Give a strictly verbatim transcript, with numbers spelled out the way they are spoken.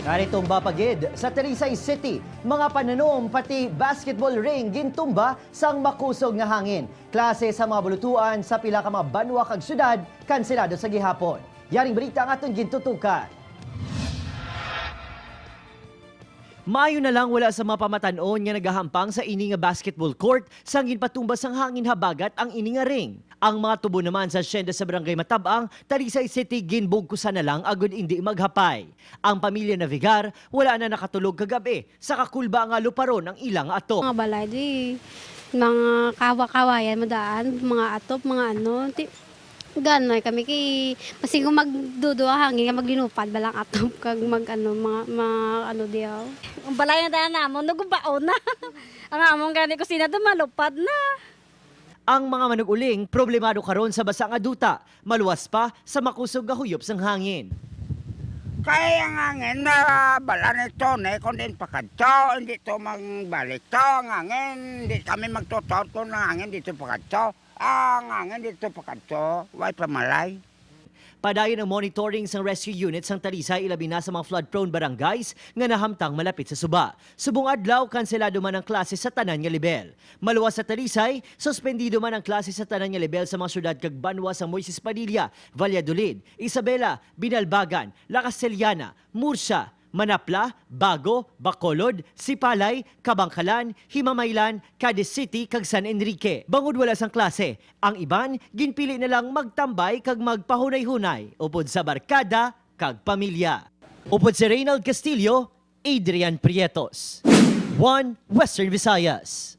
Naritumba pa gid sa Talisay City, mga pananom pati basketball ring gintumba sang makusog nga hangin. Klase sa mga bulutuan sa pila ka mga banwa kag syudad kanselado sa gihapon. Yaring balita ang aton gintutukan. Maayo na lang wala sa mga pamatan-on nga nagahampang sa ini nga basketball court sang ginpatumba sang hangin habagat ang ini nga ring. Ang mga tubo naman sa asyenda sa Barangay Matabang, Talisay City, ginbugkusan na lang agud indi maghapay. Ang pamilya Navigar wala na nakatulog kagabi sa kakulba nga luparon ang ilang atop. Mga balay di, mga kawa-kawayan, madaan, mga atop, mga ano, ti, ganoy kami kay, masig kung magdudo ang hangin, kay maglinupad ba lang atop, kag mag ano, mga, mga ano diyaw. Ang balay na tayo namon, nagubaon na. Ang amon gani kusina doon, malupad na. Ang mga manug-uling problemado karon sa basa nga duta, maluwas pa sa makusog nga huyop sang hangin. Kay ang hangin na bala nito ni kung din pakadto, hindi to magbalik to ang hangin, hindi kami magtutot kung ang hangin dito pakadto. Ang hangin dito pakadto, way pamalay. Padayon ang monitoring sang rescue unit sang Talisay, ilabi na sa mga flood-prone barangays nga nahamtang malapit sa suba. Subong adlaw, kanselado man ang klase sa tanan nga lebel. Maluwas sa Talisay, suspendido man ang klase sa tanan nga lebel sa mga syudad kag banwa sa Moises Padilla, Valladolid, Isabela, Binalbagan, La Castellana, Murcia, Manapla, Bago, Bacolod, Sipalay, Kabankalan, Himamaylan, Cadiz City, kag San Enrique. Bangod wala sang klase, ang iban ginpili na lang magtambay kag magpahunay-hunay upod sa barkada kag pamilya. Upod si Reynald Castillo, Adrian Prietos, One Western Visayas.